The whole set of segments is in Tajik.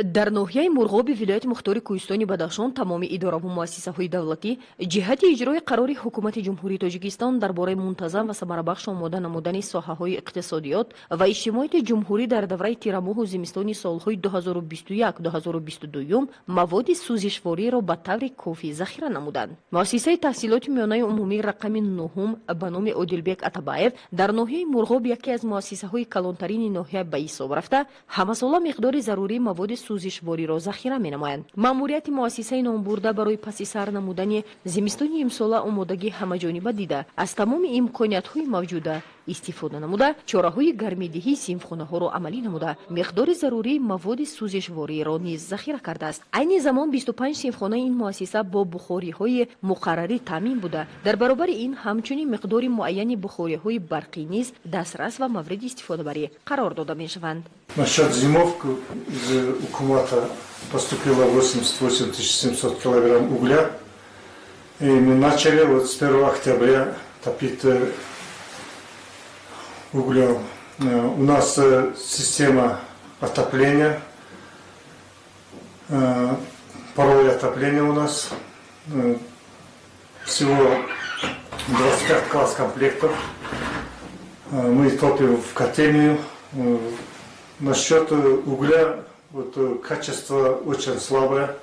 Дар ноҳияи Мурғоби вилояти мухтори Кӯҳистони Бадахшон тамоми идораву муассисаҳои давлатӣ ҷиҳати иҷрои қарори Ҳукумати Ҷумҳурии Тоҷикистон дар бораи мунтазам ва самарабахш омода намудани соҳаҳои иқтисодиёт ва иҷтимоияти ҷумҳурӣ дар давраи тирамоҳу зимистони солҳои 2021-2022 маводи сӯзишвориро ба таври кофӣ захира намуданд. Муассисаи таҳсилоти миёнаи умумӣ рақами нуҳум ба номи Одилбек Атабаев дар ноҳияи Мурғоб яке аз муассисаҳои калонтарини ноҳия ба ҳисоб рафта, ҳамасола миқдори зарурии маводи сӯзишвориро захира менамоянд. Маъмурияти муассисаи номбурда барои паси сар намудани зимистони имсола омодагӣ ҳамаҷониба дида, аз тамоми имкониятҳои мавҷуда истифода намуда, чораҳои гармидиҳии синфхонаҳоро амалӣ намуда, миқдори зарурии маводи сӯзишвориро низ захира кардааст. Айни замон 25 синфхонаи ин муассиса бо бухориҳои муқаррарӣ таъмин буда, дар баробари ин ҳамчунин миқдори муайяни бухориҳои барқӣ низ дастрас ва мавриди истифодабарӣ қарор дода мешаванд. Насчет зимовку из Укумата поступило 88 700 килограмм угля. И мы начали вот с 1 октября топить углем. У нас система отопления, паровое отопление у нас. Всего 25 класс комплектов. Мы топим в котельную. Насчет угля, вот, качество очень слабое.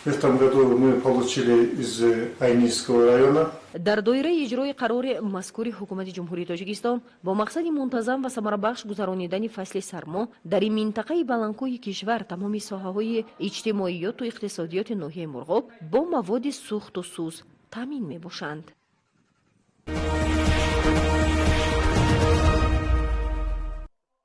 В этом году мы получили из Айнийского района. Дар доираи иҷрои қарори мазкури Ҳукумати Ҷумҳурии Тоҷикистон бо мақсади мунтазам ва самарабахш гузаронидани фасли сармо дар ин минтақаи баландкӯҳи кишвар тамоми соҳаҳои иҷтимоиёту иқтисодиёти ноҳияи Мурғоб бо маводи сӯхту сӯз таъмин мебошанд.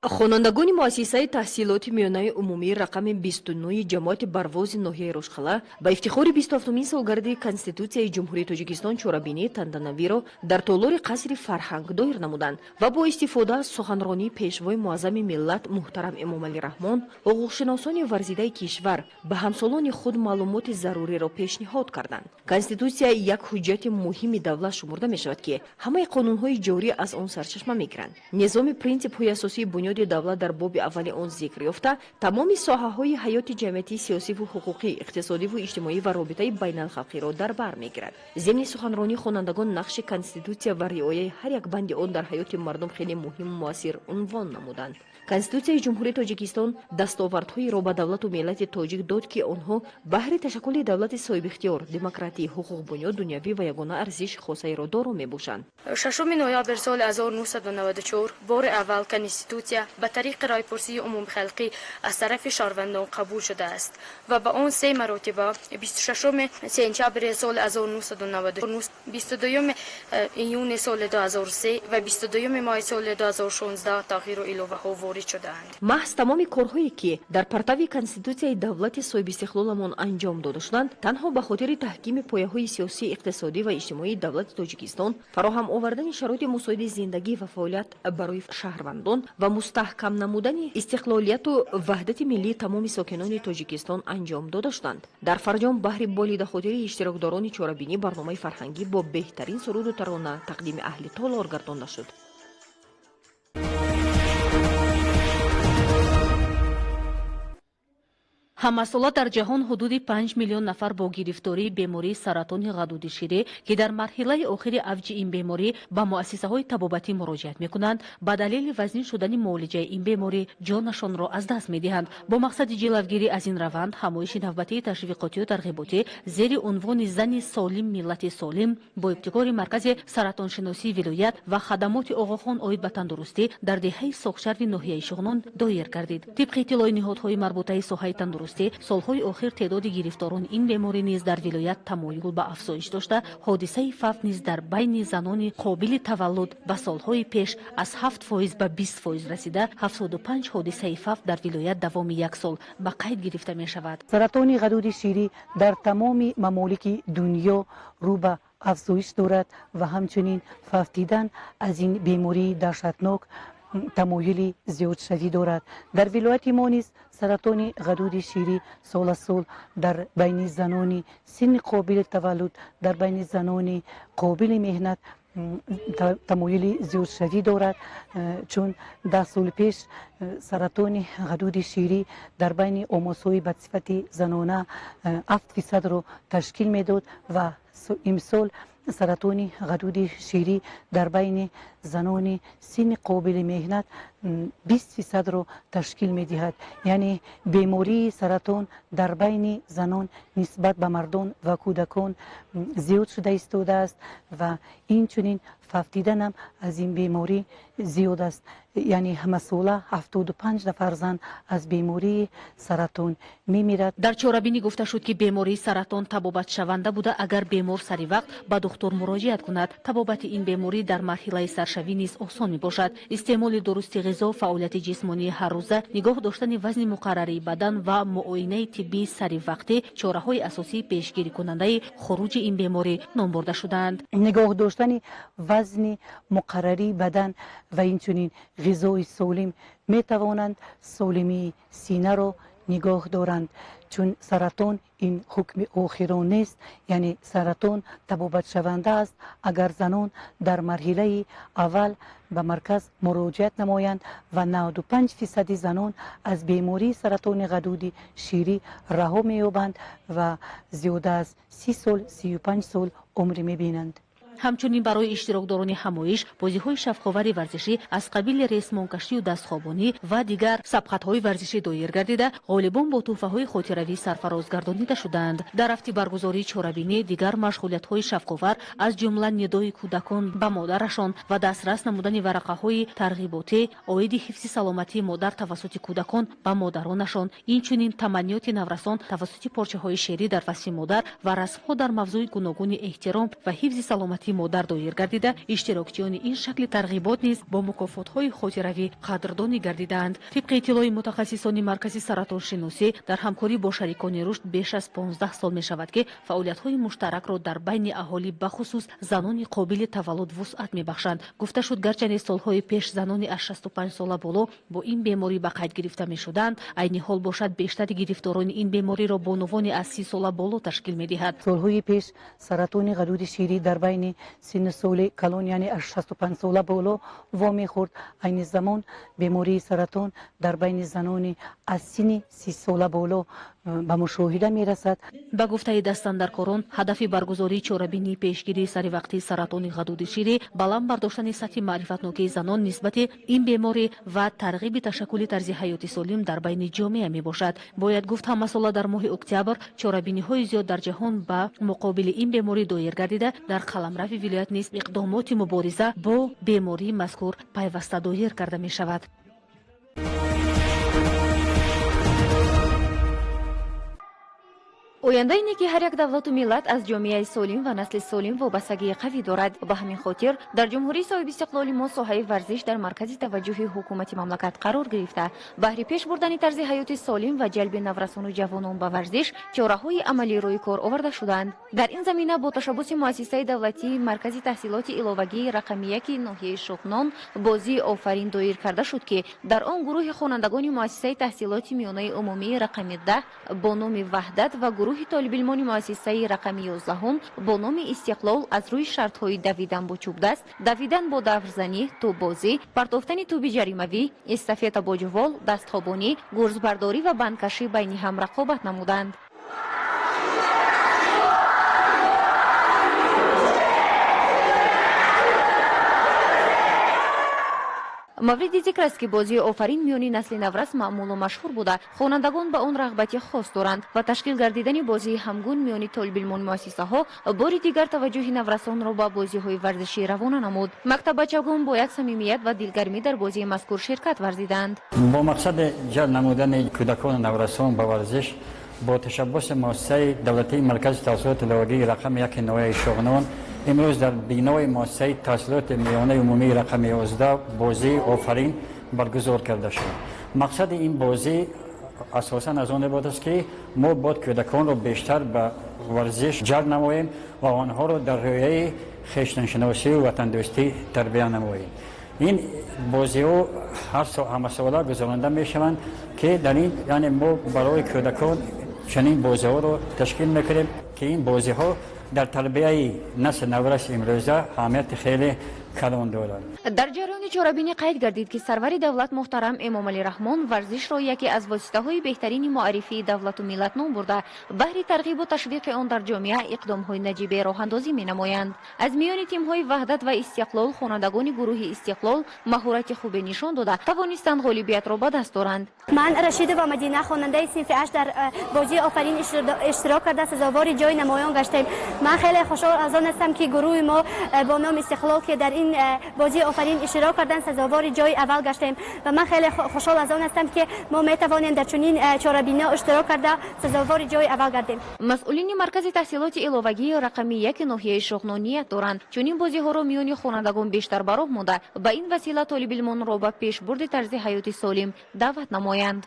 Хонандагони муассисаи таҳсилоти миёнаи умумии рақами 29 ҷамоати Барвози ноҳияи Рошқала ба ифтихори 27-умин солгарди Конститутсияи Ҷумҳурии Тоҷикистон чорабинии танданавиро дар толори қасри фарҳанг доир намуданд ва бо истифода аз суханронии Пешвои муаззами миллат муҳтарам Эмомалӣ Раҳмон ҳуқуқшиносони варзидаи кишвар ба ҳамсолони худ маълумоти заруриро пешниҳод карданд. Конститутсия як ҳуҷҷати муҳими давлат шумурда мешавад, ки ҳамаи қонунҳои ҷорӣ аз он сарчашма мегиранд. Низоми принсипҳои асосии бунёди давлат дар боби аввали он зикр ёфта, тамоми соҳаҳои ҳаёти ҷамъиятӣ, сиёсиву ҳуқуқӣ, иқтисодиву иҷтимоӣ ва робитаи байналхалқиро дар бар мегирад. Зимни суханронӣ хонандагон нақши Конститутсия ва риояи ҳар як банди он дар ҳаёти мардум хеле муҳиму муассир унвон намуданд. Конститутсияи Ҷумҳурии Тоҷикистон дастовардҳоеро ба давлату миллати тоҷик дод, ки онҳо баҳри ташаккули давлати соҳибихтиёр, демократӣ, ҳуқуқбунёд, дунявӣ ва ягона арзиши хосаеро доро мебошанд. 6 ноябр соли 1994 бори аввал Конститутсия ба тариқи райпурсии умумихалқӣ аз тарафи шаҳрвандон қабул шудааст ва ба он се маротиба: 26 сентябри соли 1999, 22 июни соли 2003 ва 22 майи соли 2016 тағйиру иловаҳо ворид шудаанд. Маҳз тамоми корҳое, ки дар партави Конститутсияи давлати соҳибистиқлоламон анҷом дода шуданд, танҳо ба хотири таҳкими пояҳои сиёсӣ, иқтисодӣ ва иҷтимоии давлати Тоҷикистон, фароҳам овардани шароити мусоиди зиндагӣ ва фаъолият барои шаҳрвандон ва мустаҳкам намудани истиқлолияту ваҳдати миллии тамоми сокинони Тоҷикистон анҷом дода шуданд. Дар фарҷом баҳри болидахотирии иштирокдорони чорабинӣ барномаи фарҳангӣ бо беҳтарин суруду тарона тақдими аҳли толор гардонда шуд. Ҳамасола дар ҷаҳон ҳудуди 5 миллион нафар бо гирифтории бемории саратони ғадуди ширӣ, ки дар марҳилаи охири авҷи ин беморӣ ба муассисаҳои табобатӣ муроҷиат мекунанд, ба далели вазнин шудани муолиҷаи ин беморӣ ҷонашонро аз даст медиҳанд. Бо мақсади ҷилавгирӣ аз ин раванд, ҳамоиши навбатии ташвиқотию тарғиботӣ зери унвони «Зани солим, миллати солим» бо ибтикори Маркази саратоншиносии вилоят ва хадамоти Оғохон оид ба тандурустӣ дар деҳаи Соғшарви ноҳияи Шуғнон доир гардид. Тибқи иттилои ниҳодҳои марбутаи соҳаи тандурустӣ, солҳои охир теъдоди гирифторони ин беморӣ низ дар вилоят тамоюл ба афзоиш дошта, ҳодисаи фавт низ дар байни занони қобили таваллуд ба солҳои пеш аз 7% ба 20% расида, 75 ҳодисаи фавт дар вилоят давоми як сол ба қайд гирифта мешавад. Саратони ғадуди ширӣ дар тамоми мамолики дунё рӯ ба афзоиш дорад ва ҳамчунин фавтидан аз ин бемории даҳшатнок тамоюли зиёдшавӣ дорад. Дар вилояти мо низ саратони ғадуди ширӣ сол аз сол дар байни занони синни қобили таваллуд, дар байни занони қобили меҳнат Тамоюли зиёдшавӣ дорад, чун 10 соли пеш саратони ғадуди ширӣ дар байни омосҳои бадсифати занона 7%-ро ташкил медод ва имсол саратони ғадуди ширӣ дар байни занони синни қобили меҳнат 20%-ро ташкил медиҳад. Яъне бемории саратон дар байни занон нисбат ба мардон ва кӯдакон зиёд шуда истодааст ва инчунин фавтиданам аз ин беморӣ зиёд аст. Яъне ҳамасола 75 нафар зан аз бемории саратон мемирад. Дар чорабинӣ гуфта шуд, ки бемории саратон табобатшаванда буда, агар бемор сари вақт ба духтур муроҷиат кунад. Табобати ин беморӣ дар марҳилаи саршавӣ низ осон мебошад. Истеъмоли дурусти ғизо, фаъолияти ҷисмонии ҳаррӯза, нигоҳ доштани вазни муқаррарии бадан ва муоинаи тиббии саривақтӣ чораҳои асосии пешгирикунандаи хуруҷи ин беморӣ ном бурда шудаанд. Нигоҳ доштани вазни муқаррарии бадан ва инчунин ғизои солим метавонанд солимии синаро нигоҳ доранд, чун саратон ин ҳукми охирон нест. Яъне саратон табобатшаванда аст, агар занон дар марҳилаи аввал ба марказ муроҷиат намоянд ва 95%-и занон аз бемории саратони ғадуди ширӣ раҳо меёбанд ва зиёда аз 30 сол, 35 сол умр мебинанд. Ҳамчунин барои иштирокдорони ҳамоиш бозиҳои шавқовари варзишӣ аз қабили ресмонкашию дастхобонӣ ва дигар сабқатҳои варзишӣ доир гардида, ғолибон бо тӯҳфаҳои хотиравӣ сарфароз гардонида шуданд. Дар рафти баргузории чорабинӣ дигар машғулиятҳои шавқовар, аз ҷумла нидои кӯдакон ба модарашон ва дастрас намудани варақаҳои тарғиботӣ оиди ҳифзи саломатии модар тавассути кӯдакон ба модаронашон, инчунин таманниёти наврасон тавассути порчаҳои шеърӣ дар васфи модар ва расмҳо дар мавзӯи гуногуни эҳтиром ва ҳифзи саломатии модар доир гардида, иштирокчиёни ин шакли тарғибот низ бо мукофотҳои хотиравӣ қадрдонӣ гардидаанд. Тибқи иттилои мутахассисони Маркази саратоншиносӣ дар ҳамкорӣ бо шарикони рушд беш аз 15 сол мешавад, ки фаъолиятҳои муштаракро дар байни аҳолӣ, бахусус занони қобили таваллуд, вусъат мебахшанд. Гуфта шуд, гарчанде солҳои пеш занони аз 65 сола боло бо ин беморӣ ба қайд гирифта мешуданд, айни ҳол бошад, бештари гирифторони ин бемориро бонувони аз 30 сола боло ташкил медиҳад. Солҳои пеш саратони ғадуди ширӣ дар байни синну соли калон, яъне аз 65 сола боло вомехӯрд. Айни замон бемории саратон дар байни занони аз синни 30 сола боло ба мушоҳида мерасад. Ба гуфтаи дастандаркорон, ҳадафи баргузории чорабинии пешгирии саривақтии саратони ғадуди ширӣ баланд бардоштани сатҳи маърифатнокии занон нисбати ин беморӣ ва тарғиби ташаккули тарзи ҳаёти солим дар байни ҷомеа мебошад. Бояд гуфт, ҳамасола дар моҳи октябр чорабиниҳои зиёд дар ҷаҳон ба муқобили ин беморӣ доир гардида, дар қаламрави вилоят низ иқдомоти мубориза бо бемории мазкур пайваста доир карда мешавад. Ояндаи неки ҳар як давлату миллат аз ҷомеаи солим ва насли солим вобастагии қавӣ дорад. Ба ҳамин хотир дар ҷумҳурии соҳибистиқлоли мо соҳаи варзиш дар маркази таваҷҷӯҳи ҳукумати мамлакат қарор гирифта, баҳри пеш бурдани тарзи ҳаёти солим ва ҷалби наврасону ҷавонон ба варзиш чораҳои амалӣ рӯи кор оварда шуданд. Дар ин замина бо ташаббуси муассисаи давлатии Маркази таҳсилоти иловагии рақами яки ноҳияи Шуғнон бозии «Офарин» доир карда шуд, ки дар он гурӯҳи хонандагони муассисаи таҳсилоти миёнаи умумии рақами 10 бо номи «Ваҳдат» ва гурӯҳи толибилмони муассисаи рақами 11-ум бо номи «Истиқлол» аз рӯи шартҳои давидан бо чӯбдаст, давидан бо даврзанӣ, тӯббозӣ, партофтани тӯби ҷаримавӣ, эстафета бо ҷувол, дастхобонӣ, гурзбардорӣ ва бандкашӣ байни ҳам рақобат намуданд. Мавриди зикр аст, ки бозии «Офарин» миёни насли наврас маъмулу машҳур буда, хонандагон ба он рағбати хос доранд ва ташкил гардидани бозии ҳамгун миёни толибилмони муассисаҳо бори дигар таваҷҷӯҳи наврасонро ба бозиҳои варзишӣ равона намуд. Мактаббачагон бо як самимият ва дилгармӣ дар бозии мазкур ширкат варзиданд. Бо мақсади ҷалб намудани кӯдакону наврасон ба варзиш бо ташаббуси муассисаи давлатии Маркази таҳсилоти иловагии рақами яки ноҳияи Шуғнон имрӯз дар бинои муассисаи таҳсилоти миёнаи умумии рақами 11 бозии «Офарин» баргузор карда шуд. Мақсади ин бозӣ асосан аз он иборат аст, ки мо бояд кӯдаконро бештар ба варзиш ҷалб намоем ва онҳоро дар рӯяи хештаншиносию ватандӯстӣ тарбия намоем. Ин бозиҳо ҳар ҳамасола гузаронда мешаванд, ки дар ин, яъне мо барои кӯдакон чунин бозиҳоро ташкил мекунем, ки ин бозиҳо Дар тарбияи насли навраси имрӯза аҳамияти хеле калон дорад. Дар ҷараёни чорабинӣ қайд гардид, ки сарвари давлат муҳтарам Эмомалӣ Раҳмон варзишро яке аз воситаҳои беҳтарини муаррифии давлату миллат ном бурда, баҳри тарғибу ташвиқи он дар ҷомеа иқдомҳои наҷибе роҳандозӣ менамоянд. Аз миёни тимҳои Ваҳдат ва Истиқлол хонандагони гурӯҳи Истиқлол маҳорати хубе нишон дода, тавонистанд ғолибиятро ба даст оранд. Ман, Рашидова Мадина, хонандаи синфи 8, дар бозии Офарин иштирок карда, сазовори ҷои намоён гаштем. Ман хеле хушҳол аз он ҳастам, ки гурӯҳи мо бо номи Истиқлол, ки дар ин бозии Офарин иштирок кардан, сазовори ҷои аввал гаштем ва ман хеле хушҳол аз он ҳастам, ки мо метавонем дар чунин чорабиниҳо иштирок карда, сазовори ҷои аввал гардем. Масъулини маркази таҳсилоти иловагии рақами 1 ноҳияи Шоғнон ният доранд, чунин бозиҳоро миёни хонандагон бештар ба роҳ монда, ба ин васила толибилмонро ба пешбурди тарзи ҳаёти солим даъват намоянд.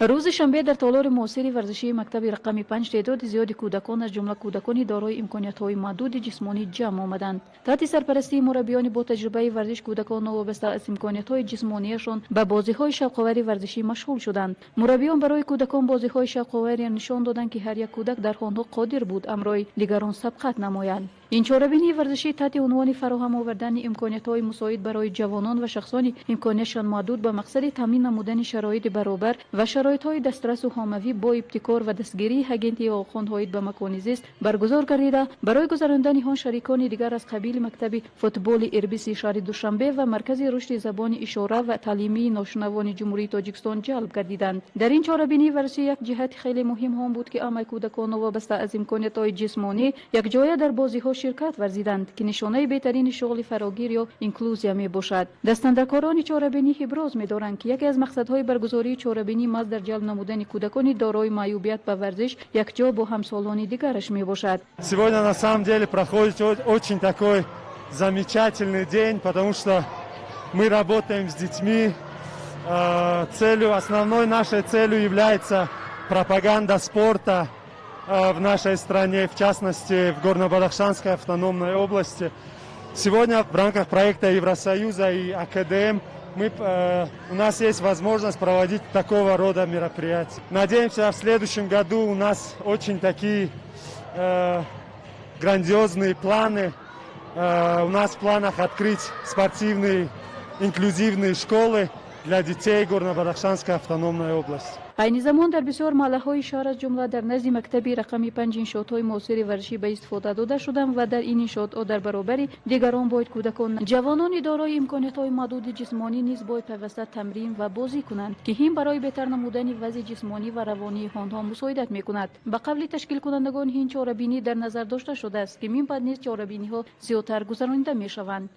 Рӯзи шанбе дар толори муосири варзишии мактаби рақами 5 теъдоди зиёди кӯдакон, аз ҷумла кӯдакони дорои имкониятҳои маҳдуди ҷисмонӣ, ҷамъ омаданд. Таҳти сарпарастии мураббиёни бо таҷрибаи варзиш, кӯдакон новобаста аз имкониятҳои ҷисмонияшон ба бозиҳои шавқовари варзишӣ машғул шуданд. Мураббиён барои кӯдакон бозиҳои шавқоваре нишон доданд, ки ҳар як кӯдак дар онҳо қодир буд ҳамроҳи дигарон сабқат намояд. Ин чорабинии варзишӣ таҳти унвони фароҳам овардани имкониятҳои мусоид барои ҷавонон ва шахсони имкониятшон маҳдуд ба мақсади таъмин намудани шароити баробар ва шароитҳои дастрасу ҳомавӣ бо ибтикор ва дастгирии агентии Оғохон оид ба макони зист баргузор гардида, барои гузарондани он шарикони дигар аз қабили мактаби футболи Ирбиси шаҳри Душанбе ва Маркази рушди забони ишора ва таълимии ношунавони Ҷумҳурии Тоҷикистон ҷалб гардиданд. Дар ин чорабинии варзишӣ як ҷиҳати хеле муҳим ҳам буд, ки ҳамаи кӯдакон новобаста аз имкониятҳои ҷисмонӣ якҷоя дар бозиҳо ширкат варзиданд, ки нишонаи беҳтарини шуғли фарогир ё инклюзия мебошад. Дастандаркорони чорабинӣ иброз медоранд, ки яке аз мақсадҳои баргузории чорабинӣ маҳз дар ҷалб намудани кӯдакони дорои маъюбият ба варзиш якҷо бо ҳамсолони дигараш мебошад. Сегодня на самом деле проходит очень такой замечательный день, потому что мы работаем с детьми. Целью, основной нашей целью является пропаганда спорта в нашей стране, в частности в Горно-Бадахшанской автономной области. Сегодня в рамках проекта Евросоюза и АКДМ у нас есть возможность проводить такого рода мероприятия. Надеемся, в следующем году у нас очень такие грандиозные планы. У нас в планах открыть спортивные инклюзивные школы для детей Горно-Бадахшанской автономной области. Айни замон дар бисёр маҳаллаҳои шаҳр, аз ҷумла дар назди мактаби рақами 5, иншоотҳои муосири варзишӣ ба истифода дода шуданд ва дар ин иншоотҳо дар баробари дигарон бояд кӯдакон, ҷавонони дорои имкониятҳои маҳдуди ҷисмонӣ низ бояд пайваста тамрин ва бозӣ кунанд, ки ин барои беҳтар намудани вазъи ҷисмонӣ ва равонии онҳо мусоидат мекунад. Ба қавли ташкилкунандагони ин чорабинӣ, дар назар дошта шудааст, ки мин баъд низ чорабиниҳо зиёдтар гузаронида мешаванд.